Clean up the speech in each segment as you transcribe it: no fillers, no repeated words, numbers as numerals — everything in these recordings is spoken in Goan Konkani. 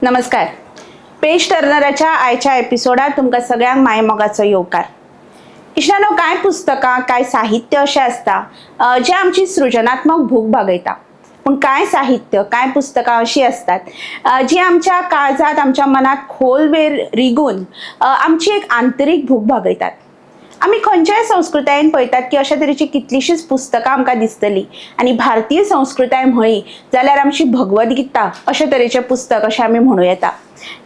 नमस्कार. पेज टर्नराच्या आयच्या एपिसोडात तुमकां सगळ्यांक मायमोगाचो येवकार. इश्टानो, कांय पुस्तकां, कांय साहित्य अशें आसता जें आमची सृजनात्मक भूक भागयता, पूण कांय साहित्य, कांय पुस्तकां अशीं आसतात जीं आमच्या काळजांत, आमच्या मनांत खोलवेर रिगून आमची एक आंतरीक भूक भागयतात. आमी खंयच्याय संस्कृतायेन पळयतात की अशा तरेची कितलीशीच पुस्तकां आमकां दिसतली आनी भारतीय संस्कृताय म्हळी जाल्यार आमची भगवद्गीता अशे तरेचें पुस्तक अशें आमी म्हणूं येता.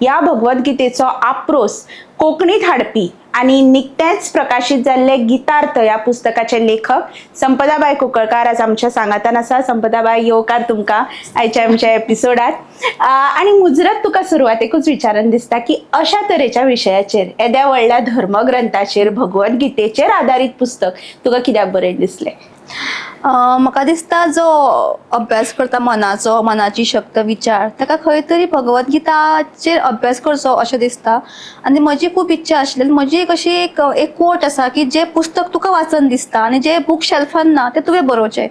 ह्या भगवद्गीतेचो आपरोस कोंकणीत हाडपी आनी निकतेंच प्रकाशीत जाल्ले गीतार्थ ह्या पुस्तकाचे लेखक संपदाबाय कुंकळकार आज आमच्या सांगातान आसा. संपदाबाय, येवकार तुमकां आयच्या आमच्या एपिसोडात. आनी मुजरत तुका सुरवातेकूच विचारन दिसता की अशा तरेच्या विशयाचेर, येद्या व्हडल्या धर्मग्रंथाचेर, भगवद्गीतेचेर आदारीत पुस्तक तुका कित्याक बरयन दिसलें? म्हाका दिसता जो अभ्यास करता मनाचो, मनाची शक्त, विचार, ताका खंय तरी भगवद्गीताचेर अभ्यास करचो अशें दिसता. आनी म्हजी खूब इच्छा आशिल्ली. म्हजी एक अशी एक एक कोट आसा की जें पुस्तक तुका वाचन दिसता आनी जें बूक शेल्फान ना तें तुवें बरोवचें.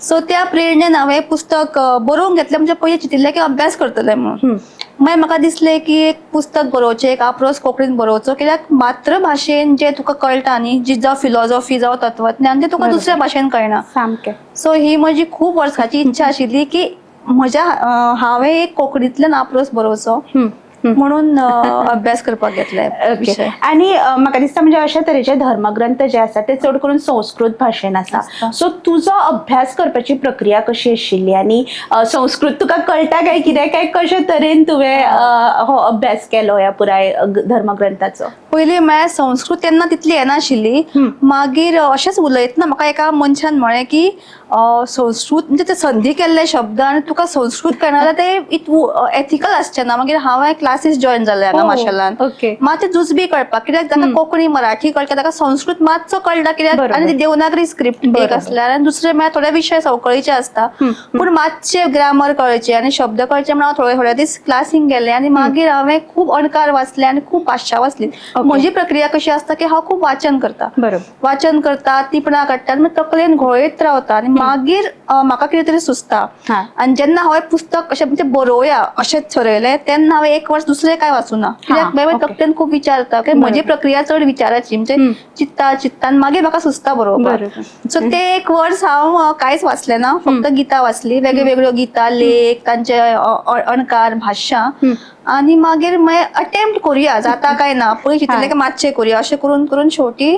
सो त्या प्रेरणेन हांवें पुस्तक बरोवंक घेतलें. म्हणजे पयलीं चिंतिल्लें की अभ्यास करतलें म्हणून. मागीर म्हाका दिसलें की एक पुस्तक बरोवचें, एक आपरोस कोंकणीन बरोवचो, कित्याक मातृभाशेन जें तुका कळटा न्ही, जी जावं फिलॉजॉफी जावं तत्वज्ञान, तें तुका दुसऱ्या भाशेन कळना. सामकें. सो ही म्हजी खूब वर्सांची इच्छा आशिल्ली की म्हज्या हांवें एक कोंकणींतल्यान आपरोस बरोवचो म्हणून अभ्यास करपाक घेतले. ओके. आनी म्हाका दिसता म्हणजे अशा तरेचे धर्मग्रंथ जे आसा ते चड करून संस्कृत भाशेन आसा. सो तुजो अभ्यास करपाची प्रक्रिया कशी आशिल्ली आनी संस्कृत तुका कळटा काय कितें, काय कशे तरेन तुवें हो अभ्यास केलो ह्या पुराय धर्मग्रंथाचो? पयलीं म्हळ्यार संस्कृत तेन्ना तितली येनाशिल्ली. मागीर अशेंच उलयतना म्हाका एका मनशान म्हळें की संस्कृत म्हणजे ते संधी केल्ले शब्द आनी तुका संस्कृत कळना जाल्यार ते एथिकल आसचें ना. मागीर हांवें क्लासीस जॉयन जालें हांगा माशेलान. मातशें जुजबी कळपाक, कित्याक जाका कोंकणी मराठी कळटा ताका संस्कृत मातसो कळटा, कित्याक आनी देवनागरी स्क्रिप्ट एक आसल्यार आनी दुसरें म्हळ्यार थोडे विशय संवकळीचे आसता, पूण मातशे ग्रामर कळचे आनी शब्द कळचे म्हणून हांव थोडे थोडे दीस क्लासींक गेलें आनी मागीर हांवें खूब अणकार वाचले आनी खूब भाशा वाचली. म्हजी प्रक्रिया कशी आसता की हांव खूब वाचन करता. वाचन करता, टिपणां काडटा आनी तकलेन घोळयत रावता आनी मागीर म्हाका कितें तरी सुचता. आनी जेन्ना हांवें पुस्तक अशें म्हणजे बरोवया अशें ठरयलें तेन्ना हांवें एक वर्स दुसरें कांय वाचूना, कित्याक मागीर तकलेन खूब विचार येता. कित्याक म्हजी प्रक्रिया चड विचाराची, म्हणजे चित्ता चित्ता आनी मागीर म्हाका सुचता बरोवपाक. सो ते एक वर्स हांव कांयच वाचलें ना, फक्त गीता वाचली, वेगळ्यो वेगळ्यो गीता, लेख, तांचे अणकार, भाशा. आनी मागीर मागीर अटेम्प्ट करूया, जाता काय ना, पयलीं चिंतिल्लें की मातशें करूया, अशें करून करून शेवटी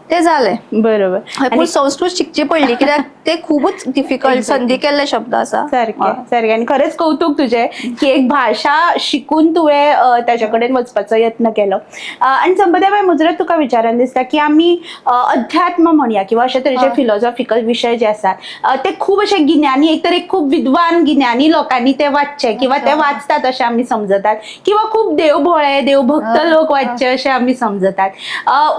ते जालें. पूण संस्कृत शिकची पडली, कित्याक ते खूबच डिफिकल्ट संधी केल्ले शब्द आसा. सारकें सारकें. आनी खरेंच कौतूक तुजें की एक भाशा शिकून तुवें ताच्या कडेन वचपाचो यत्न केलो. आनी संपदाबाय, मुजरत तुका विचारन दिसता की आमी अध्यात्म म्हणया किंवा अशे तरेचे फिलॉसॉफिकल विशय जे आसात ते खूब अशे गिन्यानी, एक तर एक खूब विद्वान गिन्यानी लोकांनी ते वाचचे किंवा ते वाचतात अशें आमी समजतात, किंवा खूब देवभोळे देवभक्त लोक वाचचे अशें आमी समजतात.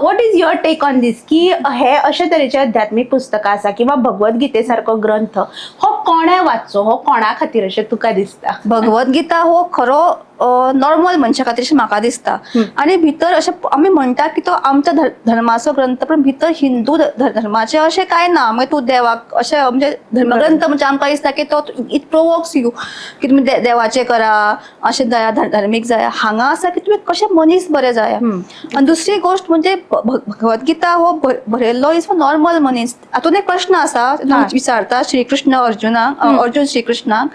What is your take on this की हे अशे तरेचे अध्यात्मीक पुस्तकां आसा किंवा भगवद्गीते सारको ग्रंथ हो कोणें वाचचो, हो कोणा खातीर अशें तुका दिसता? भगवद्गीता हो खरो नॉर्मल मनशा खातीर अशें म्हाका दिसता. आनी भितर अशें आमी म्हणटा की तो आमच्या धर्माचो ग्रंथ, पण भितर हिंदू धर्माचें अशें कांय ना. मागीर तूं देवाक अशें म्हणजे धर्मग्रंथ म्हणजे आमकां दिसता की तो it प्रोवोक्स you की तुमी देवाचें करा, अशें जाया, धर्मीक जाया. हांगा आसा की तुमी कशें मनीस बरें जाया. आनी दुसरी गोश्ट म्हणजे भगवद्गीता हो बरयल्लो is for normal मनीस. हातून एक प्रश्न आसा, विचारता श्रीकृष्ण अर्जुनाक, अर्जुन श्रीकृष्णाक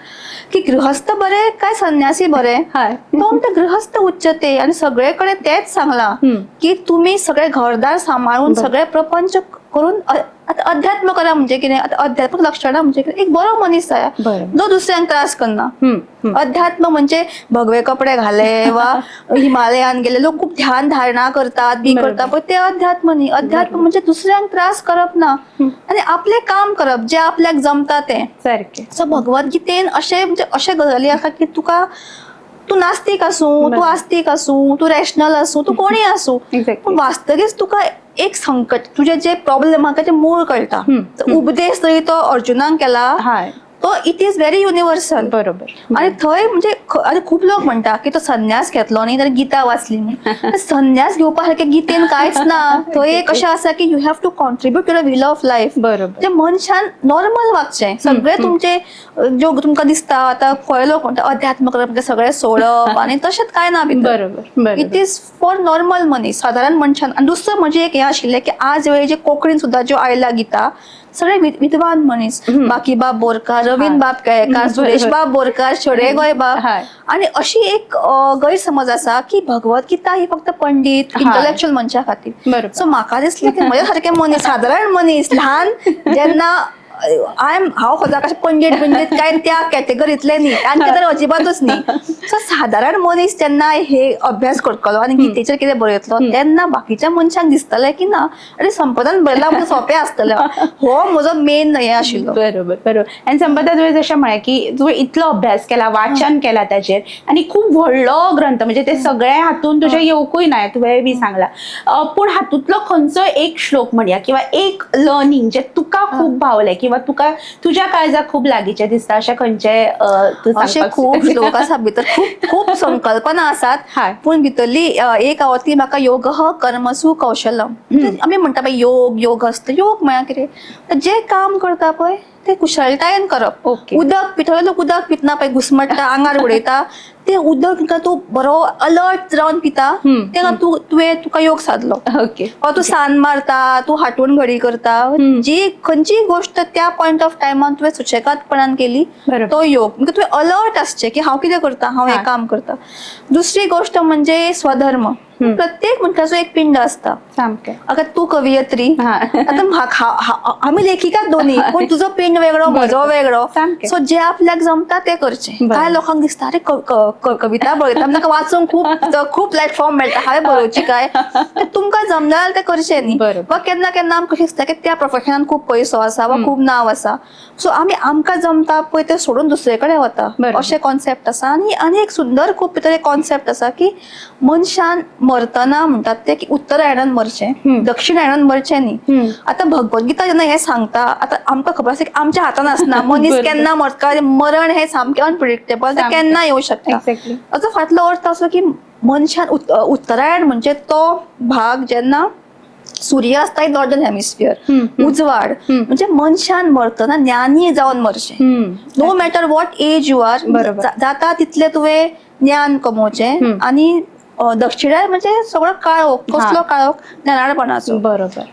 की गृहस्थ बरे काय संन्यासी बरे? तो म्हणटा गृहस्थ उच्चते. आनी सगळे कडेन तेच सांगलां की तुमी सगळे घरदार सांबाळून सगळे प्रपंच करून आतां अध्यात्म करा. म्हणजे कितें आतां अध्यात्मक लक्षणां म्हणजे कितें? एक बरो मनीस जाया जो दुसऱ्यांक त्रास करना. अध्यात्म म्हणजे भगवे कपडे घाले वा हिमालयान गेले, लोक खूब ध्यान धारणा करतात बी करतात, पण ते अध्यात्म न्ही. अध्यात्म म्हणजे दुसऱ्यांक त्रास करप ना आनी आपलें काम करप जें आपल्याक जमता तें. सारकें. सो भगवद्गीतेन अशें म्हणजे अशें गजाली आसा की तुका, तूं नास्तीक आसूं, तूं आस्तीक आसूं, तूं रॅशनल आसूं, तूं कोणूय आसूं, पूण वाचतकीच तुका एक संकट, तुजें जे प्रॉब्लेम आहा तेजें मूळ कळटा. उपदेश जरी तो अर्जुनाक केला, तो it is very universal. आणि थंय म्हणजे आणि खूप लोक म्हणटा की तो संन्यास घेतलो न्ही तर गीता वाचली म्हणून. संन्यास घेवपा सारकें गीतेन कांयच ना. थंय एक अशें आसा की you have to contribute to the wheel of life. म्हणजे मनशान नॉर्मल वागचें. सगळे तुमचे ज्यो तुमकां दिसता, आतां खंय लोक म्हणटा अध्यात्म करप म्हणजे सगळें सोडप, आनी तशेंच कांय ना भितर. It is for normal मनीस, साधारण मनशान. आनी दुसरं म्हणजे एक हें आशिल्लें की आज वेळ जे कोंकणीन सुद्दां ज्यो आयला गीता, सगळे विद्वान मनीस, बाकीबाब बोरकार, रवींद्रबाब केळेकार, सुरेशबाब बोरकार, शणै गोंयबाब. आणि अशी एक गैरसमज आसा की भगवत गीता ही फक्त पंडीत, इंटलेक्च्युअल मनशा खातीर. सो म्हाका दिसलें की म्हज्या सारखे मनीस, सादारण मनीस, ल्हान जेन्ना I am, हांव स्वताक अशें पंडीत बिंडीत काय त्या कॅटेगरीतले न्ही, आनी तर अजिबातूच न्ही. सो सादारण मनीस जेन्ना हे अभ्यास करतलो आनी गीतेचेर कितें बरयतलो, तेन्ना बाकीच्या मनशांक दिसतलें की ना, आनी संपदान बरयलां म्हणजे सोंपें आसतलें. हो म्हजो मेन हें आशिल्लो. बरोबर बरोबर आनी संपदा, तुवें जशें म्हळें की तुवें इतलो अभ्यास केला, वाचन केला ताजेर, आनी खूब व्हडलो ग्रंथ, म्हणजे ते सगळे हातून तुजें येवकूय ना, तुवें बी सांगला. पूण हातूंतलो खंयचो एक श्लोक म्हणया किंवा एक लर्निंग जे तुका खूब भावलें किंवा तुका तुज्या काळजाक खूब लागींचें दिसता, अशें खंयचें तूं असे सांगपाक खूप शकता? श्लोक आसा भितर, खूप खूप संकल्पना आसात. पूण भितरली एक आवडटी म्हाका, योग कर्मसु कौशलम. आमी म्हणटा पळय योग, योग आसता. योग म्हळ्यार कितें? तर जे काम करता पळय ते कुशळटायेन करप. उदक पिता, लोक उदक पितना पळय घुसमट्टा, आंगार उडयता, ते उदक तूं बरो अलर्ट रावन पिता, तेन्ना तुवें तुका योग सादलो. वा तूं सान मारता, तूं हांटूण घडी करता, जी खंयचीय गोश्ट त्या पॉयंट ऑफ टायमान तुवें सुशेगादपणान केली, तो योग. म्हणजे तुवें अलर्ट आसचें की हांव कितें करता, हांव हें काम करता. दुसरी गोश्ट म्हणजे स्वधर्म. प्रत्येक मनशाचो एक पिंड आसता. आता तूं कवियत्री, आता आमी लेखिका दोन्ही, पूण तुजो पिंड वेगळो, म्हजो वेगळो. सो जे आपल्याक जमता ते करचें. कांय लोकांक दिसता, अरे कविता बरयता, म्हाका वाचूंक खूब खूब प्लॅटफॉर्म मेळटा, हांवें बरोवची काय? तर तुमकां जमना जाल्यार तें करचें न्ही. वा केन्ना केन्ना आमकां कशें दिसता की त्या प्रोफेशनान खूब पयसो आसा वा खूब नांव आसा, सो आमी आमकां जमता पळय तें सोडून दुसरे कडेन वता. अशें कॉन्सेप्ट आसा. आनी आनी एक सुंदर खूब भितर एक कॉन्सेप्ट आसा की मनशान मरतना म्हणटात ते की उत्तरायणान मरचें, दक्षिणायणान मरचें न्ही. आतां भगवद्गीता जेन्ना हें सांगता, आतां आमकां खबर आसा की आमच्या हातान आसना मनीस केन्ना मरता. मरण हें सामकें अनप्रिडिक्टेबल, तें केन्ना येवं शकता. ताचो फाटलो अर्थ असो की मनशान उत्तरायण म्हणजे तो भाग जेन्ना सूर्य आसता इन नॉर्दर्न हेमिस्फियर, उजवाड. म्हणजे मनशान मरतना ज्ञानी जावन मरचें. No matter what age you are, जाता तितलें तुवें ज्ञान कमोवचें. आनी दक्षिणायन म्हणजे सगळो काळोख. कसलो काळोख? ज्ञानाडपणाचो.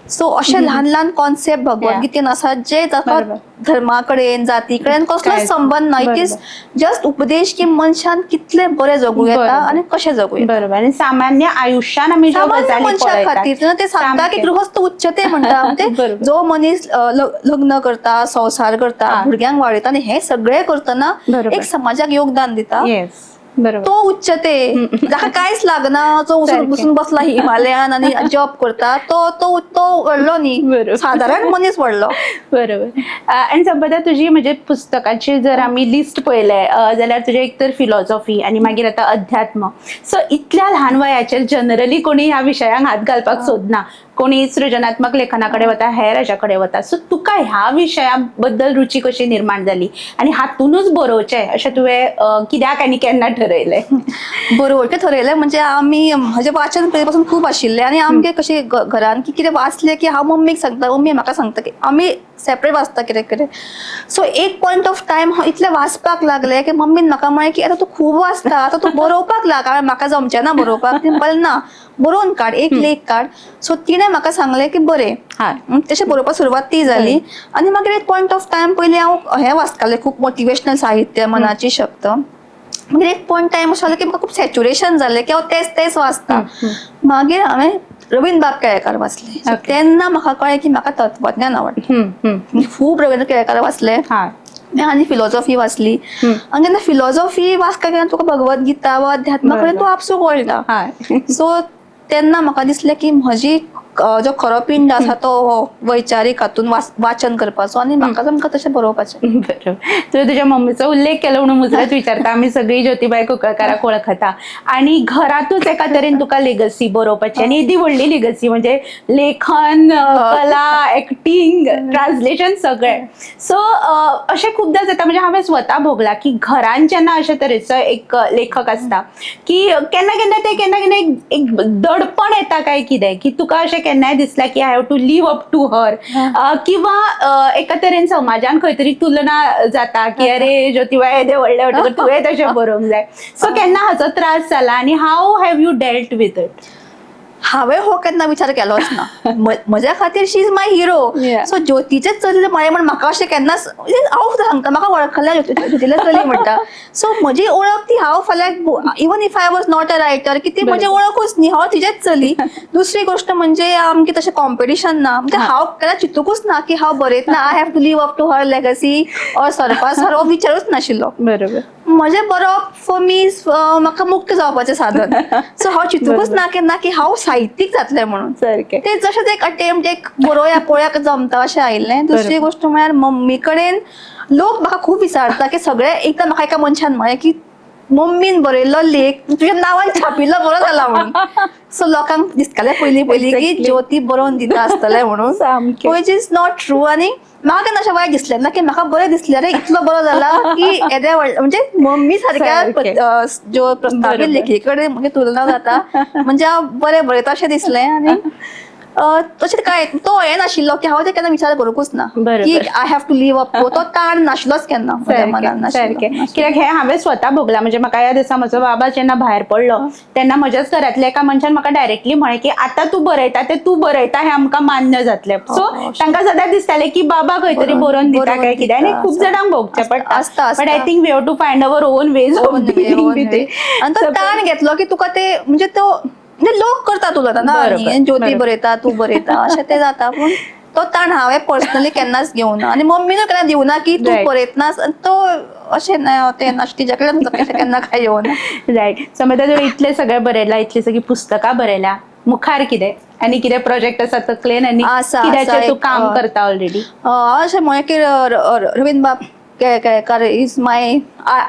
सो अशे ल्हान ल्हान कॉन्सेप्ट भगवद्गीतेन आसात जे ताका धर्मा कडेन, जाती कडेन कसलोच कांयच संबंद ना. It is just उपदेश की मनशान कितले बरे जगूं येता आनी कशें जगूं येता. बरोबर, आणि सामान्य आयुष्यान आमी ज्यो सामान्य गजाली मनशा पळयतात. खातीर तेन्ना ते सांगता की गृहस्थ उच्चते म्हणटा, म्हणजे जो मनीस लग्न करता, संवसार करता, भुरग्यांक वाडयता आनी हे सगळे करतना एक समाजाक योगदान दिता, येस बरोबर तो उच्चते. जाका कांयच लागना, जो वचून बसून बसला हिमालयान आनी जॉब करता, तो तो तो व्हडलो न्ही. सादारण मनीस व्हडलो. बरोबर. आणि संपदा, तुजी म्हणजे पुस्तकाची जर आमी लिस्ट पळयले जाल्यार तुजें एक तर फिलॉसॉफी आनी मागीर आतां अध्यात्म. सो इतल्या ल्हान वयाचेर जनरली कोणी ह्या विशयांक हात घालपाक सोदना, कोणी सृजनात्मक लेखना कडेन वता, हेर हेच्या कडेन वता. सो तुका ह्या विशया बद्दल रुची कशी निर्माण जाली आनी हातूनच बरोवचें अशें तुवें कित्याक आनी केन्ना ठरयलें? बरोवचें ठरयलें म्हणजे आमी, म्हजें वाचन पयलीं पासून खूब आशिल्लें आनी आमगे कशें घरान की कितें वाचलें की हांव मम्मीक सांगता, मम्मी म्हाका सांगता की आमी सेपरेट वाचता कितें कितें. सो एक पॉयंट ऑफ टायम हांव इतलें वाचपाक लागलें की मम्मीन म्हाका म्हळें की आतां तूं खूब वाचता, आतां तूं बरोवपाक लाग. हांवें म्हाका जमचें ना बरोवपाक. ती म्हणपाक ना, बरोवन काड, एक लेख काड. सो तिणें म्हाका सांगलें की बरें, तशें बरोवपाक सुरवात ती जाली. आनी मागीर एक पॉयंट ऑफ टायम, पयलीं हांव हें वाचतालें खूब, मोटिवेशनल साहित्य, मनाची शक्त. मागीर एक पॉयंट टायम अशें जालें की म्हाका खूब सॅच्युरेशन जालें की हांव तेच तेच वाचता. मागीर हांवें रवींद्रबाब केळेकार वाचले. So तेन्ना म्हाका कळ्ळें की म्हाका तत्वज्ञान आवडटा. खूब रवींद्र केळेकार वाचले आनी फिलॉसॉफी वाचली. आनी जेन्ना फिलॉसॉफी वाचता तेन्ना तुका भगवत गीता वा अध्यात्मा कडेन तूं आपसूक वळटा. सो तेन्ना म्हाका दिसलें की म्हजी जो खरो पिंड आसा तो हो वैचारीक हातून वाचन करपाचो आनी म्हाका आमकां तशें बरोवपाचें. बरोबर. तुवें तुज्या मम्मीचो उल्लेख केलो म्हणून मुजरत विचारता, आमी सगळी ज्योतिबाई कुंकळकाराक वळखता आणि घरातूच एका तरेन तुका लेगसी बरोवपाची आनी येदी व्हडली लेगसी म्हणजे लेखन, कला, एक्टींग, ट्रान्सलेशन सगळें. सो अशें खुबदां जाता, म्हणजे हांवें स्वता भोगला की घरान जेन्ना अशे तरेचो एक लेखक आसता की केन्ना केन्ना ते केन्ना केन्ना एक दडपण येता काय कितें की तुका अशें केन्नाय दिसलां की I have to live up to her, किंवा एका तरेन समाजान खंय तरी तुलना जाता की अरे ज्योतिबाई येदें व्हडलें म्हणटकच तुवें तशें बरोवंक जाय. सो केन्ना हाचो त्रास जाला आनी how have you dealt with it? हांवें हो केन्ना विचार केलोच ना. म्हज्या खातीर she is my hero. So ज्योतीचेच चली म्हळें म्हण म्हाका अशें केन्नाच, म्हणजे हांव सुद्दां सांगता म्हाका वळखल्या ज्योतीले चली म्हणटा. सो म्हजी वळख ती हांव फाल्यां even if I was not a writer की ती म्हजी वळखूच न्ही, हांव तिजेच चली. दुसरी गोश्ट म्हणजे आमची तशें कॉम्पिटिशन ना, म्हणजे हांव केन्ना चिंतूकूच ना की हांव बरयतना I have to live up to her legacy or surpass her, हो विचारूच नाशिल्लो. म्हजें बरोवप फॉर मी म्हाका मुक्त जावपाचें साधन. सो हांव चिंतूकूच ना केन्ना की हांव साहित्यीक जातलें म्हणून. ते जशेंच एक अटेम्प्ट, एक बरोवया पळोवया जमता अशें आयिल्लें. दुसरी गोश्ट म्हळ्यार मम्मी कडेन लोक म्हाका खूब विचारता की सगळे, एकदां म्हाका एका मनशान म्हळें की मम्मीन बरयल्लो लेख तुज्या नांवान छापिल्लो बरो जाला म्हणून. सो लोकांक दिसतालें पयलीं पयलीं की ज्योती बरोवन दिता आसतलें म्हणून, which is not true. आनी म्हाका केन्ना अशें वायट दिसलें ना की म्हाका बरें दिसलें, अरे इतलो बरो जाला की येदें व्हडलें, म्हणजे मम्मी सारक्या ज्यो प्रस्तावीत लेखी कडेन म्हणजे तुलना जाता म्हणजे हांव बरें बरयता अशें दिसलें. आनी तशें काय तो हें नाशिल्लो की हांव ते केन्ना विचार करूंकूच ना की I have to live up, तो ताण नाशिल्लोच केन्ना म्हज्या मनान नाशिल्लो. कित्याक हें हांवें स्वता भोगलां. म्हणजे म्हाका याद आसा म्हजो बाबा जेन्ना भायर पडलो तेन्ना म्हज्याच घरांतल्या एका मनशान म्हाका डायरेक्टली म्हळें की आतां तूं बरयता तें तूं बरयता हें आमकां मान्य जातलें. सो तांकां सदांच दिसतालें की बाबा खंय तरी बरोवन दिता काय कितें, आनी खूब जाणांक भोगचें पडटा. आसता. But I think we have to find our own ways of dealing with it. आनी तो ताण घेतलो की तुका ते म्हणजे तो म्हणजे लोक करता तुला ना, ज्योती बरयता तूं बरयता अशें ते जाता. पूण तो ताण हांवें पर्सनली केन्नाच घेवना आनी मम्मीनूय केन्ना दिवना की तूं बरयतना तो अशें तें नाश तिज्या कडल्यान तशें केन्ना कांय येवना. रायट. समज तुवें इतलें सगळें बरयलां, इतली सगळीं पुस्तकां बरयल्या, मुखार कितें आनी कितें प्रोजेक्ट आसा तकलेन आनी कित्याचेर तूं काम करता ऑलरेडी? हांव अशें म्हणलें की Ravindrabab Kelekar is my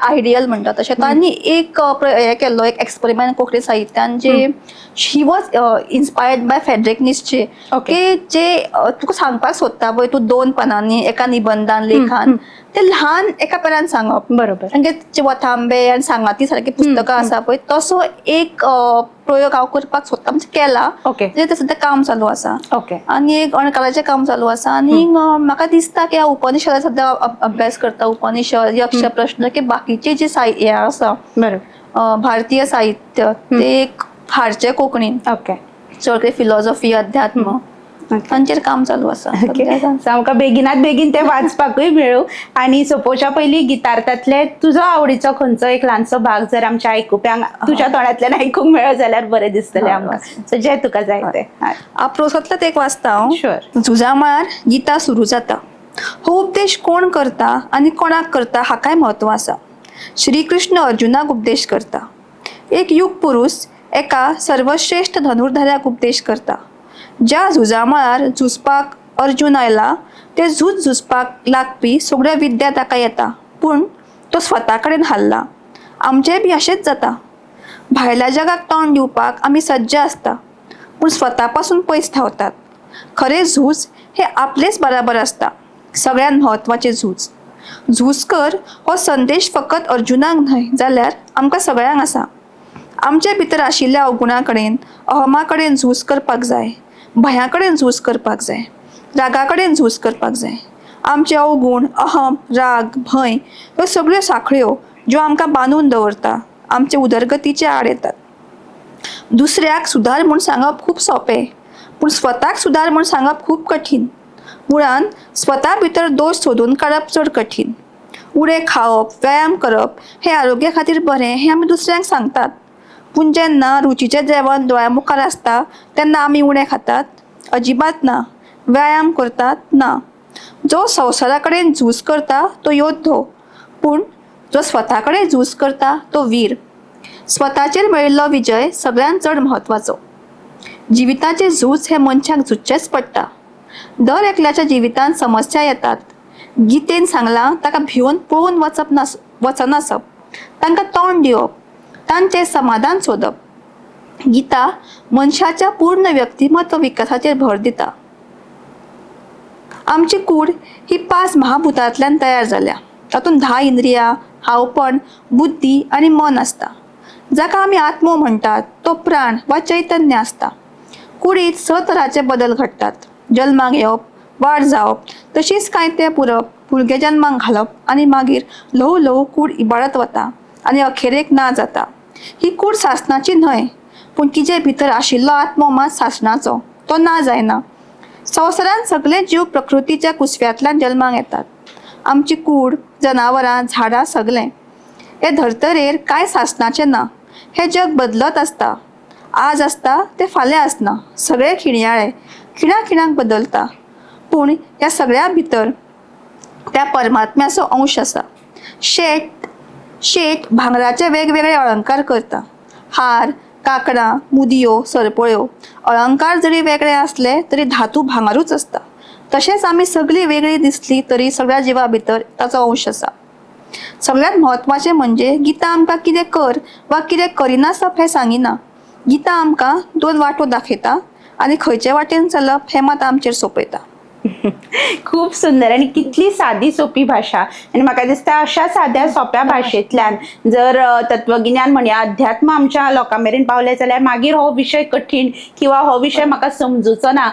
ideal म्हणटा तशें तांणी एक हें केल्लो एक एक्सपेरिमेंट कोंकणी साहित्यान, जे he was inspired by Friedrich Nietzsche, की जे तुका सांगपाक सोदता पळय तूं दोन पानांनी एका निबंधान लेखान ते ल्हान एका पेरान सांगप. तांगे वथांबे आनी सांगाती सारकी पुस्तकां आसा पळय तसो एक प्रयोग हांव करपाक सोदता, म्हणजे केला. म्हणजे ते सद्या काम चालू आसा. आनी एक अणकाराचें काम चालू आसा. आनी म्हाका दिसता की हांव उपनिषदा सद्या अभ्यास करता, उपनिषद, यक्ष प्रश्न, की बाकीचे जे हें आसा भारतीय साहित्य ते एक हाडचें कोंकणीन. चड करून फिलॉसॉफी, अध्यात्म तांचेर काम चालू आसा. सो आमकां बेगिनात बेगीन ते वाचपाकूय मेळूं. आनी सोंपोवच्या पयलीं गितार्थांतले तुजो आवडीचो खंयचो एक ल्हानसो भाग जर आमच्या आयकुप्यांक तुज्या तोंडांतल्यान आयकूंक मेळत जाल्यार बरें दिसतलें आमकां. सो जें तुका जाय तें. आपरोसांतलेंच एक वाचता हांव. झुजा मळार गीता सुरू जाता. हो उपदेश कोण करता आनी कोणाक करता हाकाय म्हत्व आसा. श्रीकृष्ण अर्जुनाक उपदेश करता. एक युग पुरूस एका सर्वश्रेश्ठ धनुर्धाऱ्याक उपदेश करता. ज्या झुजा मळार झुजपाक अर्जुन आयला ते झूज झुजपाक लागपी सगळ्यो विद्या ताका येता, पूण तो स्वता कडेन हारला. आमचें बी अशेंच जाता. भायल्या जगाक तोंड दिवपाक आमी सज्ज आसता, पूण स्वता पासून पयस धांवतात. खरें झूज हें आपलेच बराबर आसता. सगळ्यांत म्हत्वाचें झूज. झूज कर हो संदेश फकत अर्जुनाक न्हय जाल्यार आमकां सगळ्यांक आसा. आमचे भितर आशिल्ल्या अवगुणा कडेन, अहमा कडेन झूज करपाक जाय, भंया कडेन झूज करपाक जाय, रागा कडेन झूज करपाक जाय. आमचे अवगूण, अहम, राग, भंय ह्यो सगळ्यो साखळ्यो ज्यो आमकां बांदून दवरता, आमचे उदरगतीचे आड येतात. दुसऱ्याक सुदार म्हूण सांगप खूब सोंपें, पूण स्वताक सुदार म्हूण सांगप खूब कठीण. मुळान स्वता भितर दोश सोदून काडप चड कठीण. उणें खावप, व्यायाम करप हें आरोग्या खातीर बरें हें आमी दुसऱ्यांक सांगतात, पूण जेन्ना रुचीचें जेवण दोळ्या मुखार आसता तेन्ना आमी उणें खातात? अजिबात ना. व्यायाम करतात? ना. जो संवसारा कडेन झूज करता तो योद्धो, पूण जो स्वता कडेन झूज करता तो वीर. स्वताचेर मेळिल्लो विजय सगळ्यांत चड म्हत्वाचो. जिविताचें झूज हें मनशाक झुजचेंच पडटा. दर एकल्याच्या जिवितांत समस्या येतात. गीतेन सांगलां ताका भिवन पळून वचप नास वचनासप, तांकां तोंड दिवप, तांचें समाधान सोदप. गीता मनशाच्या पूर्ण व्यक्तिमत्व विकासाचेर भर दिता. आमची कूड ही 5 महाभूतांतल्यान तयार जाल्या. तातूंत 10 इंद्रियां, हांवपण, बुद्धी आनी मन आसता. जाका आमी आत्मो म्हणटात तो प्राण वा चैतन्य आसता. कुडींत 6 तरांचे बदल घडटात. जल्माक येवप, वाड जावप, तशीच कांय तें पुरप, भुरगें जल्माक घालप आनी मागीर ल्हवू ल्हवू कूड इबाडत वता आनी अखेरेक ना जाता. ही कूड सासणाची न्हय, पूण तिजे भितर आशिल्लो आत्मो मात सासणाचो, तो ना जायना. संवसारांत सगळे जीव प्रकृतीच्या कुसव्यांतल्यान जल्माक येतात. आमची कूड, जनावरां, झाडां सगळें हे धर्तरेर कांय सासणाचें ना. हें जग बदलत आसता. आज आसता तें फाल्यां आसना. सगळें खिणयाळें, खिणा खिणाक बदलता. पूण ह्या सगळ्या भितर त्या परमात्म्याचो अंश आसा. शेट भांगराचे वेगवेगळे अळंकार करता. हार, कांकणां, मुदयो, सरपळ्यो. अळंकार जरी वेगळे आसले तरी धातू भांगरूच आसता. तशेंच आमी सगळीं वेगळीं दिसली तरी सगळ्या जिवा भितर ताचो अंश आसा. सगळ्यांत म्हत्वाचें म्हणजे गीता आमकां कितें कर वा कितें करिनासप हें सांगिना. गीता आमकां 2 वाटो दाखयता आनी खंयचे वाटेन चलप हें मात आमचेर सोंपयता. खूब सुंदर आनी कितली सादी सोपी भाशा. आनी म्हाका दिसता अशा साद्या सोंप्या भाशेंतल्यान जर तत्वगिन्यान म्हणया अध्यात्म आमच्या लोकां मेरेन पावलें जाल्यार मागीर हो विशय कठीण किंवा हो विशय म्हाका समजुचो ना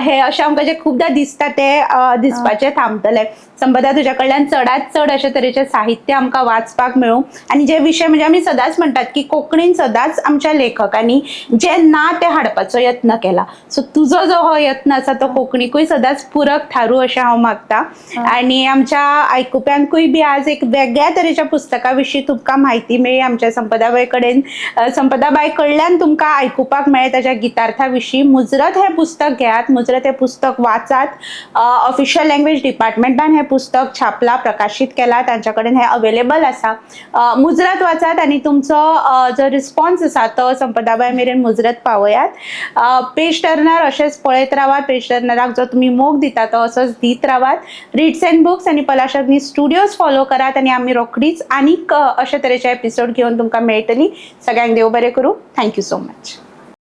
हे अशें आमकां जें खुबदां दिसता तें दिसपाचें थांबतलें. संपदा, तुज्या कडल्यान चडांत चड अशे तरेचें साहित्य आमकां वाचपाक मेळूं आनी जे विशय म्हणजे आमी सदांच म्हणटात की कोंकणीन सदांच आमच्या लेखकांनी जें ना तें हाडपाचो यत्न केला. सो तुजो जो हो यत्न आसा तो कोंकणीकूय सदांच पूरक थारूं अशें हांव मागता. आनी आमच्या आयकुप्यांकूय बी आज एक वेगळ्या तरेच्या पुस्तका विशीं तुमकां म्हायती मेळ्ळी. आमच्या संपदाबाय कडेन, संपदाबाय कडल्यान तुमकां आयकुपाक मेळ्ळें ताच्या गितार्था विशीं. मुजरत हें पुस्तक घेयात, मुजरत हें पुस्तक वाचात. ऑफिशियल लँग्वेज डिपार्टमेंटान हें पुस्तक छापलां, प्रकाशीत केलां, तांच्या कडेन हें अवेलेबल आसा. मुजरत वाचात आनी तुमचो जो रिस्पॉन्स आसा तो संपदाबाय मेरेन मुजरत पावयात. पेज टर्नर अशेंच पळयत रावात. पेज टर्नराक जो तुमी मोग दिता तो असोच दीत रावात. रीड्स अँड बुक्स आनी पलाश अग्नी स्टुडियोज फॉलो करात आनी आमी रोखडीच आनीक अशे तरेचे एपिसोड घेवन तुमकां मेळटली. सगळ्यांक देव बरें करूं. Thank you so much.